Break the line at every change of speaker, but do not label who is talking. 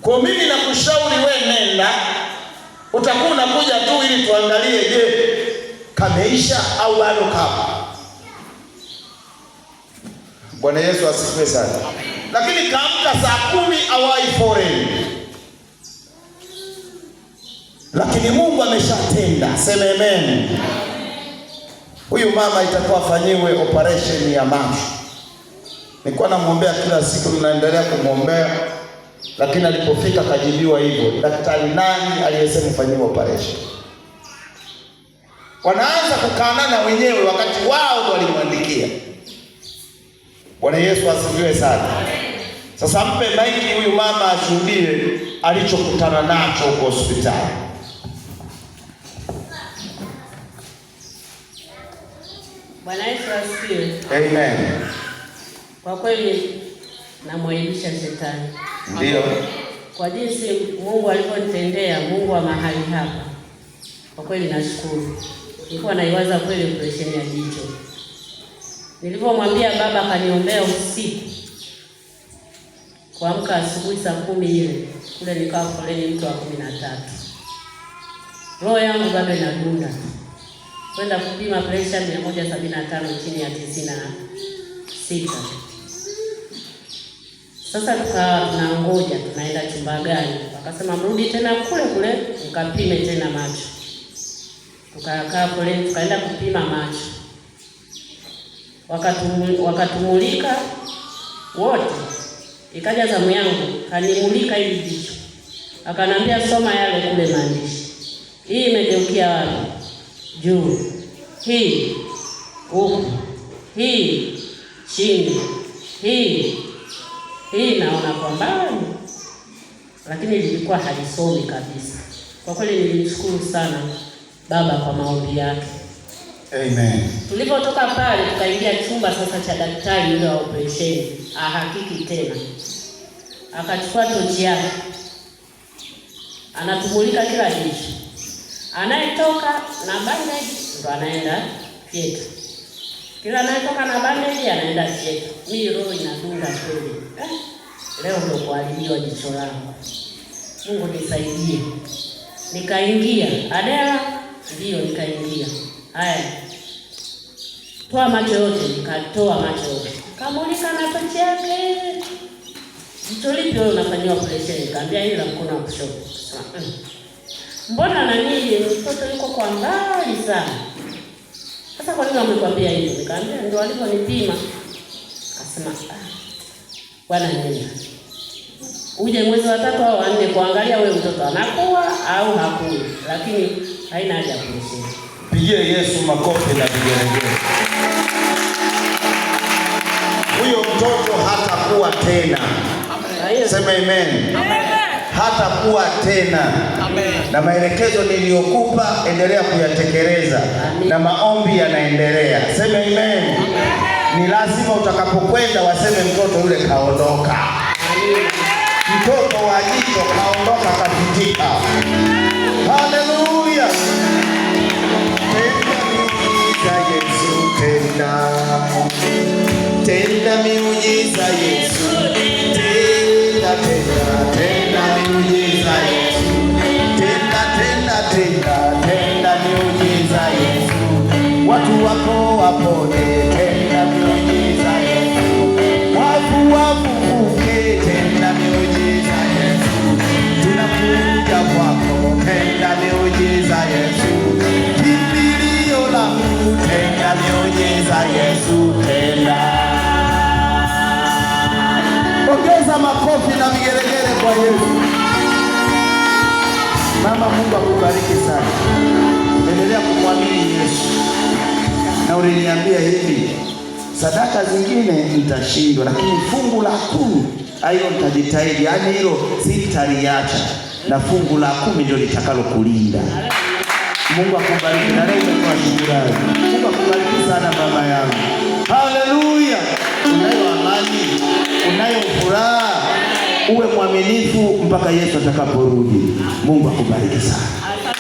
Kwa mimi nakushauri we, nenda, utakuwa unakuja tu ili tuangalie, je, kameisha au bado kapo. Bwana Yesu asifiwe sana. Lakini kaamka saa 10 awai foreni, lakini Mungu ameshatenda. Sema amen. Huyu mama itakuwa afanyiwe operation ya macho. Nilikuwa namwombea kila siku, ninaendelea kumwombea, lakini alipofika kajibiwa hivyo. Daktari nani aliyesema fanyiwe operation? Wanaanza kukaanana wenyewe wakati wao ndo walimwandikia. Bwana Yesu asifiwe sana. Sasa mpe maiki huyu mama ashuhudie alichokutana nacho huko hospitali.
Bwana Yesu asifiwe.
Amen.
Kwa kweli namwaibisha shetani.
Ndio.
Kwa jinsi Mungu alivyonitendea, Mungu wa mahali hapa. Kwa kweli nashukuru. Nilikuwa naiwaza kweli operation ya jicho. Nilipomwambia baba akaniombea usiku. Kuamka asubuhi saa 10 ile, kule nikawa foleni mtu wa 13. Roho yangu bado inadunda. Kwenda kupima pressure 175 chini ya 96. Sasa tukawa tunangoja tunaenda chumba gani? Wakasema mrudi tena kule kule mkapime tena macho. Tukakaa kule tukaenda kupima macho. Wakatumulika wote. Ikaja zamu yangu, kanimulika hili jicho. Akanambia soma yale kule maandishi. Hii imegeukia wapi? Juu. Hii huku. Hii chini. Hii hii naona kwa mbali. Lakini lilikuwa halisomi kabisa. Kwa kweli nilimshukuru sana baba kwa maombi yake.
Amen.
Tulipotoka pale tukaingia chumba sasa cha daktari yule wa operation, ahakiki tena. Akachukua tochi yake. Anatumulika kila jicho. Anayetoka na bandage ndo anaenda theater. Kila anayetoka na bandage anaenda theater. Mimi roho inadunda kweli. Leo ndo kuharibiwa jicho langu. Mungu nisaidie. Nikaingia Adela, ndio nikaingia. Haya. Toa macho yote, nikatoa macho yote. Kamulika na tochi yake. Jicho lipi wewe unafanyiwa operation? Nikamwambia hili la mkono wa kushoto. Mbona nani mtoto yuko kwa mbali sana? Sasa kwa nini wamekwambia hivyo? Nikamwambia ndio walivyonipima. Akasema bwana nenda. Uje mwezi wa 3 au wa 4 kuangalia wewe mtoto anakuwa au hakui. Lakini haina haja ya operation.
Pigie Yesu makofi na vigelegele. Huyo mtoto hatakuwa tena.
Amen.
Sema amen.
Amen.
Hatakuwa tena.
Amen.
Na maelekezo niliyokupa endelea kuyatekeleza.
Amen.
Na maombi yanaendelea. Sema amen.
Amen.
Ni lazima utakapokwenda waseme mtoto yule kaondoka.
Amen.
Mtoto wa jicho kaondoka kapitika. Haleluya. Tenda miujiza Yesu, tenda. Tenda miujiza Yesu. Tenda, tenda, tenda miujiza Yesu. Tenda, tenda, tenda, tenda miujiza Yesu. Watu wako wapone, tenda miujiza Yesu. Wafu wafufuke, tenda miujiza Yesu. Tunakuja kwako, tenda miujiza Yesu. Kimbilio langu, tenda miujiza Yesu, tenda. Ongeza makofi na vigelegele kwa Yesu. Mama, Mungu akubariki sana. Endelea kumwamini Yesu. Na uliniambia hivi, sadaka zingine nitashindwa, lakini fungu la 10 hilo nitajitahidi. Yaani hilo sitaliacha. Na fungu la 10 ndio litakalokulinda. Mungu akubariki. Na leo umetoa shukrani. Mungu akubariki sana mama yangu. Haleluya. Unayo amani, unayo furaha. Uwe mwaminifu mpaka Yesu atakaporudi. Mungu akubariki sana.